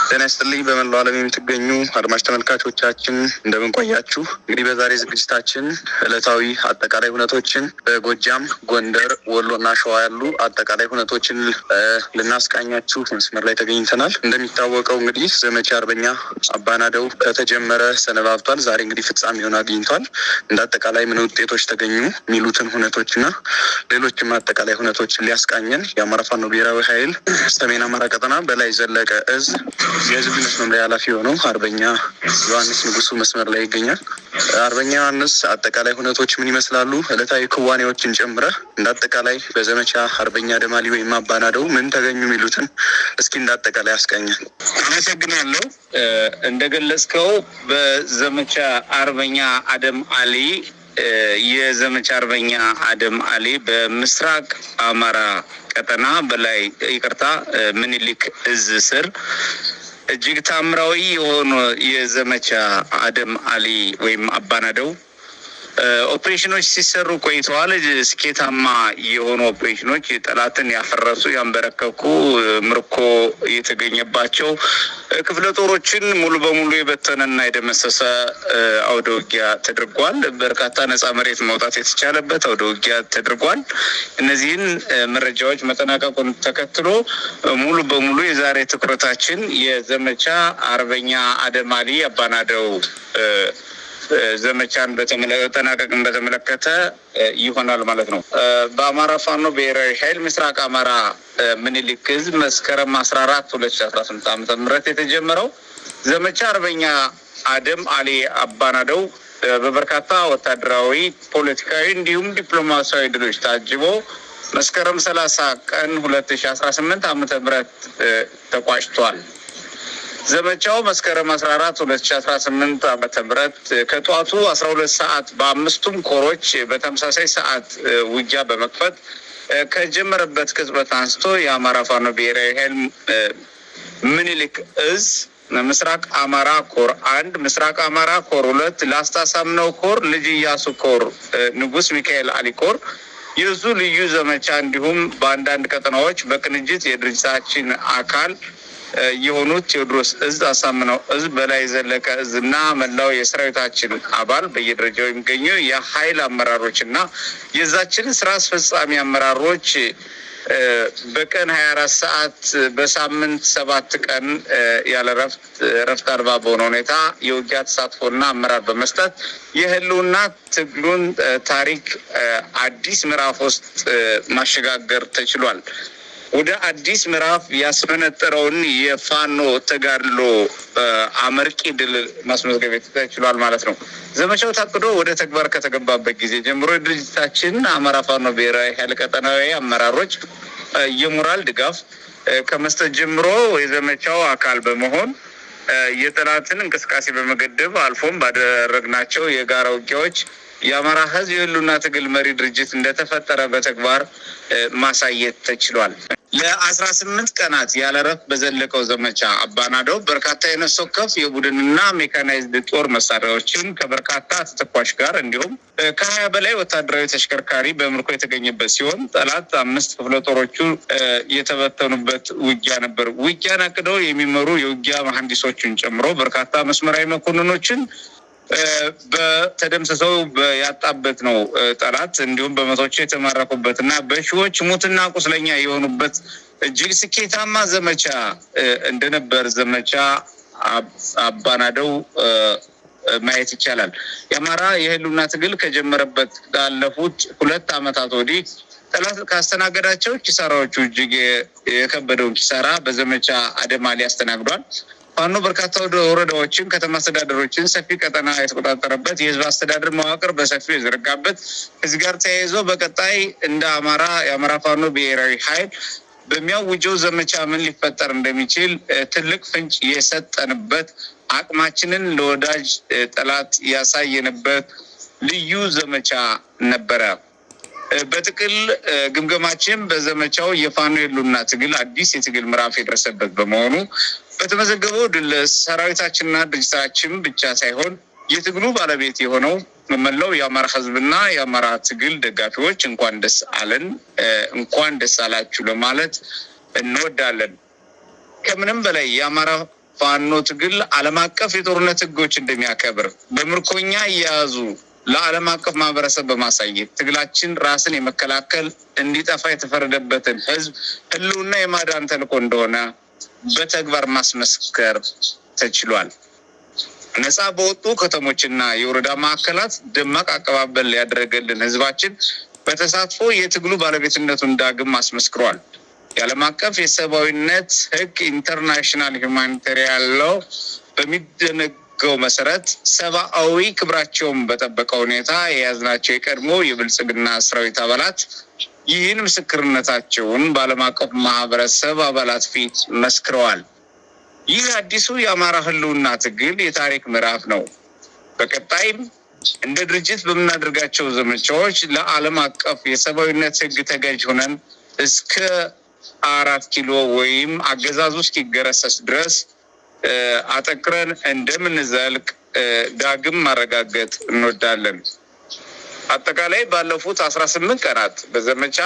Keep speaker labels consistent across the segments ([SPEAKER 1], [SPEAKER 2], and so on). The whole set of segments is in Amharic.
[SPEAKER 1] ጤና ይስጥልኝ። በመላው ዓለም የምትገኙ አድማጭ ተመልካቾቻችን እንደምን ቆያችሁ? እንግዲህ በዛሬ ዝግጅታችን ዕለታዊ አጠቃላይ ሁነቶችን በጎጃም፣ ጎንደር፣ ወሎና ሸዋ ያሉ አጠቃላይ ሁነቶችን ልናስቃኛችሁ መስመር ላይ ተገኝተናል። እንደሚታወቀው እንግዲህ ዘመቻ አርበኛ አባናደው ከተጀመረ ሰነባብቷል። ዛሬ እንግዲህ ፍጻሜውን አግኝቷል። እንደ አጠቃላይ ምን ውጤቶች ተገኙ የሚሉትን ሁነቶችና ሌሎችም አጠቃላይ ሁነቶችን ሊያስቃኘን የአማራ ፋኖ ብሔራዊ ኃይል ሰሜን አማራ ቀጠና በላይ ዘለቀ እዝ የህዝብ ግንኙነት መምሪያ ኃላፊ የሆነው አርበኛ ዮሐንስ ንጉሱ መስመር ላይ ይገኛል። አርበኛ ዮሐንስ፣ አጠቃላይ ሁነቶች ምን ይመስላሉ? ዕለታዊ ክዋኔዎችን ጨምረ እንደ አጠቃላይ በዘመቻ አርበኛ ደማሊ ወይም አባናደው ምን ተገኙ የሚሉትን እስኪ እንደ አጠቃላይ ያስቃኛል።
[SPEAKER 2] አመሰግናለሁ። እንደገለጽከው በዘመቻ አርበኛ አደም አሊ፣ የዘመቻ አርበኛ አደም አሊ በምስራቅ አማራ ቀጠና በላይ፣ ይቅርታ፣ ምኒልክ እዝ ስር እጅግ ታምራዊ የሆኑ የዘመቻ አደም አሊ ወይም አባናደው ኦፕሬሽኖች ሲሰሩ ቆይተዋል። ስኬታማ የሆኑ ኦፕሬሽኖች፣ ጠላትን ያፈረሱ፣ ያንበረከኩ፣ ምርኮ የተገኘባቸው፣ ክፍለ ጦሮችን ሙሉ በሙሉ የበተነና የደመሰሰ አውደ ውጊያ ተደርጓል። በርካታ ነጻ መሬት መውጣት የተቻለበት አውደ ውጊያ ተደርጓል። እነዚህን መረጃዎች መጠናቀቁን ተከትሎ ሙሉ በሙሉ የዛሬ ትኩረታችን የዘመቻ አርበኛ አደም አሊ አባናደው ዘመቻን መጠናቀቅን በተመለከተ ይሆናል ማለት ነው። በአማራ ፋኖ ብሔራዊ ኃይል ምስራቅ አማራ ምኒልክ ዕዝ መስከረም 14 2018 ዓ.ም የተጀመረው ዘመቻ አርበኛ አደም አሊ አባናደው በበርካታ ወታደራዊ፣ ፖለቲካዊ እንዲሁም ዲፕሎማሲያዊ ድሎች ታጅቦ መስከረም 30 ቀን 2018 ዓ.ም ተቋጭቷል። ዘመቻው መስከረም 14 2018 ዓ.ም ከጠዋቱ 12 ሰዓት በአምስቱም ኮሮች በተመሳሳይ ሰዓት ውጊያ በመክፈት ከጀመረበት ቅጽበት አንስቶ የአማራ ፋኖ ብሔራዊ ኃይል ምኒልክ እዝ ምስራቅ አማራ ኮር 1፣ ምስራቅ አማራ ኮር 2፣ ላስታ ሳምነው ኮር፣ ልጅ ኢያሱ ኮር፣ ንጉስ ሚካኤል አሊ ኮር፣ የዙ ልዩ ዘመቻ እንዲሁም በአንዳንድ ቀጠናዎች በቅንጅት የድርጅታችን አካል የሆኑት ቴዎድሮስ እዝ፣ አሳምነው እዝ፣ በላይ ዘለቀ እዝ እና መላው የሰራዊታችን አባል በየደረጃው የሚገኙ የኃይል አመራሮች እና የዛችን ስራ አስፈጻሚ አመራሮች በቀን 24 ሰዓት፣ በሳምንት 7 ቀን ያለ ረፍት፣ ረፍት አልባ በሆነ ሁኔታ የውጊያ ተሳትፎና አመራር በመስጠት የህልውና ትግሉን ታሪክ አዲስ ምዕራፍ ውስጥ ማሸጋገር ተችሏል። ወደ አዲስ ምዕራፍ ያስፈነጠረውን የፋኖ ተጋድሎ አመርቂ ድል ማስመዝገብ ተችሏል ማለት ነው። ዘመቻው ታቅዶ ወደ ተግባር ከተገባበት ጊዜ ጀምሮ የድርጅታችን አማራ ፋኖ ብሔራዊ ኃይል ቀጠናዊ አመራሮች የሞራል ድጋፍ ከመስጠት ጀምሮ የዘመቻው አካል በመሆን የጠላትን እንቅስቃሴ በመገደብ አልፎም ባደረግናቸው የጋራ ውጊያዎች የአማራ ሕዝብ የህልውና ትግል መሪ ድርጅት እንደተፈጠረ በተግባር ማሳየት ተችሏል። ለ18 ቀናት ያለ እረፍት በዘለቀው ዘመቻ አባናደው በርካታ የነፍስ ወከፍ፣ የቡድንና ሜካናይዝድ ጦር መሳሪያዎችን ከበርካታ ተተኳሽ ጋር እንዲሁም ከ20 በላይ ወታደራዊ ተሽከርካሪ በምርኮ የተገኘበት ሲሆን ጠላት አምስት ክፍለ ጦሮቹ የተበተኑበት ውጊያ ነበር። ውጊያን አቅደው የሚመሩ የውጊያ መሐንዲሶችን ጨምሮ በርካታ መስመራዊ መኮንኖችን በተደምስሰው ያጣበት ነው ጠላት። እንዲሁም በመቶዎች የተማረኩበት እና በሺዎች ሙትና ቁስለኛ የሆኑበት እጅግ ስኬታማ ዘመቻ እንደነበር ዘመቻ አባናደው ማየት ይቻላል። የአማራ የህልውና ትግል ከጀመረበት ካለፉት 2 ዓመታት ወዲህ ጠላት ካስተናገዳቸው ኪሳራዎቹ እጅግ የከበደውን ኪሳራ በዘመቻ አደማሊ አስተናግዷል። ፋኖ በርካታ ወረዳዎችን፣ ከተማ አስተዳደሮችን፣ ሰፊ ቀጠና የተቆጣጠረበት፣ የህዝብ አስተዳደር መዋቅር በሰፊው የዘረጋበት፣ ከዚህ ጋር ተያይዞ በቀጣይ እንደ አማራ የአማራ ፋኖ ብሔራዊ ኃይል በሚያውጀው ዘመቻ ምን ሊፈጠር እንደሚችል ትልቅ ፍንጭ የሰጠንበት፣ አቅማችንን ለወዳጅ ጠላት ያሳየንበት ልዩ ዘመቻ ነበረ። በጥቅል ግምገማችን በዘመቻው የፋኖ የህልውና ትግል አዲስ የትግል ምዕራፍ የደረሰበት በመሆኑ በተመዘገበው ድል ሰራዊታችንና ድርጅታችን ብቻ ሳይሆን የትግሉ ባለቤት የሆነው መላው የአማራ ህዝብና የአማራ ትግል ደጋፊዎች እንኳን ደስ አለን፣ እንኳን ደስ አላችሁ ለማለት እንወዳለን። ከምንም በላይ የአማራ ፋኖ ትግል ዓለም አቀፍ የጦርነት ሕጎች እንደሚያከብር በምርኮኛ እየያዙ ለዓለም አቀፍ ማህበረሰብ በማሳየት ትግላችን ራስን የመከላከል፣ እንዲጠፋ የተፈረደበትን ሕዝብ ህልውና የማዳን ተልዕኮ እንደሆነ በተግባር ማስመስከር ተችሏል። ነፃ በወጡ ከተሞችና የወረዳ ማዕከላት ደማቅ አቀባበል ያደረገልን ህዝባችን በተሳትፎ የትግሉ ባለቤትነቱን ዳግም አስመስክሯል። የዓለም አቀፍ የሰብአዊነት ህግ፣ international humanitarian law፣ በሚደነግገው መሰረት ሰብአዊ ክብራቸውን በጠበቀ ሁኔታ የያዝናቸው የቀድሞ የብልጽግና ሰራዊት አባላት ይህን ምስክርነታቸውን በዓለም አቀፍ ማህበረሰብ አባላት ፊት መስክረዋል። ይህ አዲሱ የአማራ ህልውና ትግል የታሪክ ምዕራፍ ነው። በቀጣይም እንደ ድርጅት በምናደርጋቸው ዘመቻዎች ለዓለም አቀፍ የሰብአዊነት ህግ ተገዥ ሆነን እስከ 4 ኪሎ ወይም አገዛዙ እስኪገረሰስ ድረስ አጠንክረን እንደምንዘልቅ ዳግም ማረጋገጥ እንወዳለን። አጠቃላይ ባለፉት 18 ቀናት በዘመቻ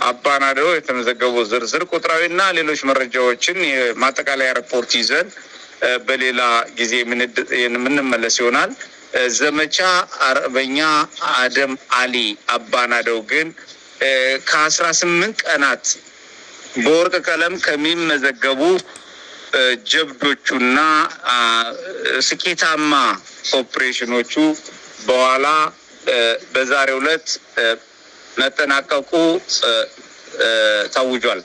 [SPEAKER 2] አባናደው የተመዘገቡ ዝርዝር ቁጥራዊና ሌሎች መረጃዎችን የማጠቃለያ ሪፖርት ይዘን በሌላ ጊዜ የምንመለስ ይሆናል። ዘመቻ አርበኛ አደም አሊ አባናደው ግን ከ18 ቀናት በወርቅ ቀለም ከሚመዘገቡ ጀብዶቹና ስኬታማ ኦፕሬሽኖቹ በኋላ በዛሬው ዕለት መጠናቀቁ ታውጇል።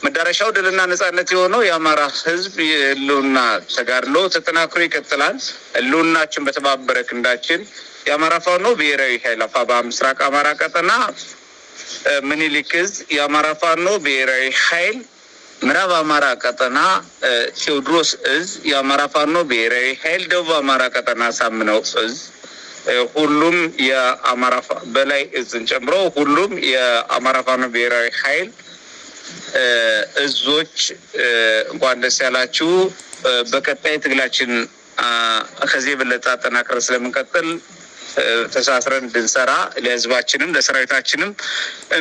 [SPEAKER 2] መዳረሻው ድልና ነጻነት የሆነው የአማራ ሕዝብ የህልውና ተጋድሎ ተጠናክሮ ይቀጥላል። ህልውናችን በተባበረ ክንዳችን። የአማራ ፋኖ ብሔራዊ ኃይል አፋብኃ ምስራቅ አማራ ቀጠና ምኒልክ ዕዝ፣ የአማራ ፋኖ ብሔራዊ ኃይል ምዕራብ አማራ ቀጠና ቴዎድሮስ እዝ፣ የአማራ ፋኖ ብሔራዊ ኃይል ደቡብ አማራ ቀጠና ሳምነው እዝ፣ ሁሉም የአማራ በላይ እዝን ጨምሮ ሁሉም የአማራ ፋኖ ብሔራዊ ኃይል እዞች እንኳን ደስ ያላችሁ። በቀጣይ ትግላችን ከዚህ የበለጠ አጠናክረን ስለምንቀጥል ተሳስረን እንድንሰራ ለህዝባችንም ለሰራዊታችንም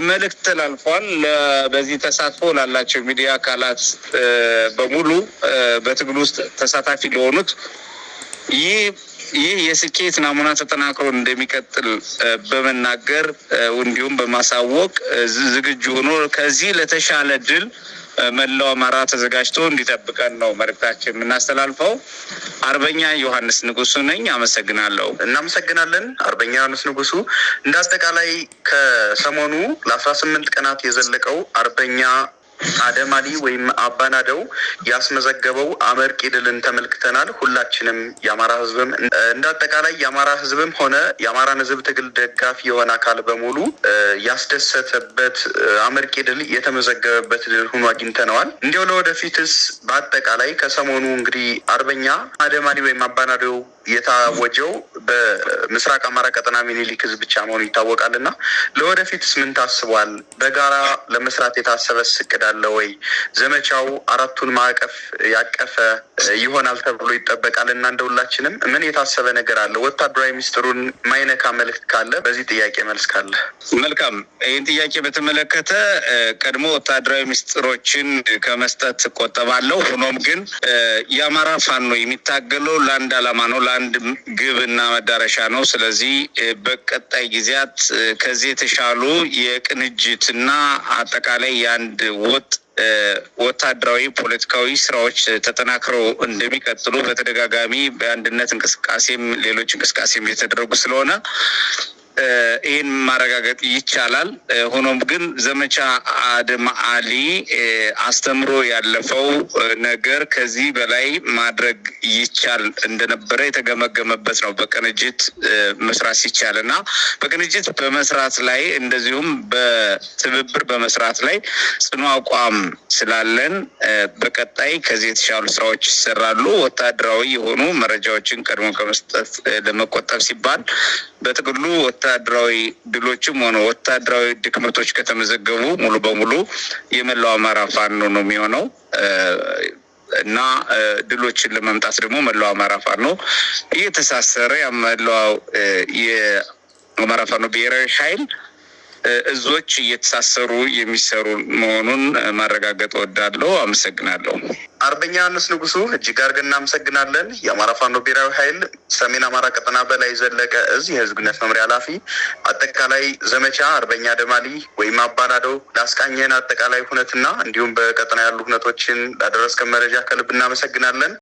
[SPEAKER 2] መልእክት ተላልፏል። በዚህ ተሳትፎ ላላቸው ሚዲያ አካላት በሙሉ፣ በትግል ውስጥ ተሳታፊ ለሆኑት ይህ የስኬት ናሙና ተጠናክሮ እንደሚቀጥል በመናገር እንዲሁም በማሳወቅ ዝግጁ ሆኖ ከዚህ ለተሻለ ድል መላው አማራ ተዘጋጅቶ እንዲጠብቀን ነው መልእክታችን የምናስተላልፈው። አርበኛ ዮሐንስ ንጉሱ ነኝ። አመሰግናለሁ።
[SPEAKER 1] እናመሰግናለን አርበኛ ዮሐንስ ንጉሱ። እንደ አጠቃላይ ከሰሞኑ ለ18 ቀናት የዘለቀው አርበኛ አደም አሊ ወይም አባናደው ያስመዘገበው አመርቂ ድልን ተመልክተናል። ሁላችንም የአማራ ሕዝብም፣ እንደ አጠቃላይ የአማራ ሕዝብም ሆነ የአማራን ሕዝብ ትግል ደጋፊ የሆነ አካል በሙሉ ያስደሰተበት አመርቂ ድል የተመዘገበበት ድል ሆኖ አግኝተነዋል። እንዲያው ለወደፊትስ በአጠቃላይ ከሰሞኑ እንግዲህ አርበኛ አደም አሊ ወይም አባናደው የታወጀው በምስራቅ አማራ ቀጠና ሚኒሊክ ዕዝ ብቻ መሆኑ ይታወቃል። እና ለወደፊትስ ምን ታስቧል? በጋራ ለመስራት የታሰበስ እቅድ አለ ወይ? ዘመቻው አራቱን ማዕቀፍ ያቀፈ ይሆናል ተብሎ ይጠበቃል እና እንደ ሁላችንም ምን የታሰበ ነገር አለ? ወታደራዊ ሚስጥሩን ማይነካ መልእክት ካለ፣ በዚህ ጥያቄ መልስ ካለ።
[SPEAKER 2] መልካም። ይህን ጥያቄ በተመለከተ ቀድሞ ወታደራዊ ሚስጥሮችን ከመስጠት እቆጠባለሁ። ሆኖም ግን የአማራ ፋኖ የሚታገለው ለአንድ ዓላማ ነው፣ ለአንድ ግብ እና መዳረሻ ነው። ስለዚህ በቀጣይ ጊዜያት ከዚህ የተሻሉ የቅንጅትና አጠቃላይ የአንድ ወጥ ወታደራዊ፣ ፖለቲካዊ ስራዎች ተጠናክረው እንደሚቀጥሉ በተደጋጋሚ በአንድነት እንቅስቃሴም ሌሎች እንቅስቃሴም እየተደረጉ ስለሆነ ይህን ማረጋገጥ ይቻላል። ሆኖም ግን ዘመቻ አደም አሊ አስተምሮ ያለፈው ነገር ከዚህ በላይ ማድረግ ይቻል እንደነበረ የተገመገመበት ነው። በቅንጅት መስራት ሲቻል እና በቅንጅት በመስራት ላይ እንደዚሁም በትብብር በመስራት ላይ ጽኑ አቋም ስላለን በቀጣይ ከዚህ የተሻሉ ስራዎች ይሰራሉ። ወታደራዊ የሆኑ መረጃዎችን ቀድሞ ከመስጠት ለመቆጠብ ሲባል በጥቅሉ ወታደራዊ ድሎችም ሆነ ወታደራዊ ድክመቶች ከተመዘገቡ ሙሉ በሙሉ የመላው አማራ ፋኖ ነው የሚሆነው እና ድሎችን ለማምጣት ደግሞ መላው አማራ ፋኖ እየተሳሰረ፣ መላው የአማራ ፋኖ ብሔራዊ ኃይል እዞች እየተሳሰሩ የሚሰሩ መሆኑን ማረጋገጥ እወዳለሁ። አመሰግናለሁ።
[SPEAKER 1] አርበኛ ዮሐንስ ንጉሱ እጅግ አድርገን እናመሰግናለን። የአማራ ፋኖ ብሔራዊ ኃይል ሰሜን አማራ ቀጠና በላይ ዘለቀ እዝ የህዝብ ግንኙነት መምሪያ ኃላፊ፣ አጠቃላይ ዘመቻ አርበኛ ደማሊ ወይም አባናደው ላስቃኘን አጠቃላይ ሁነትና እንዲሁም በቀጠና ያሉ ሁነቶችን ላደረስከን መረጃ ከልብ እናመሰግናለን።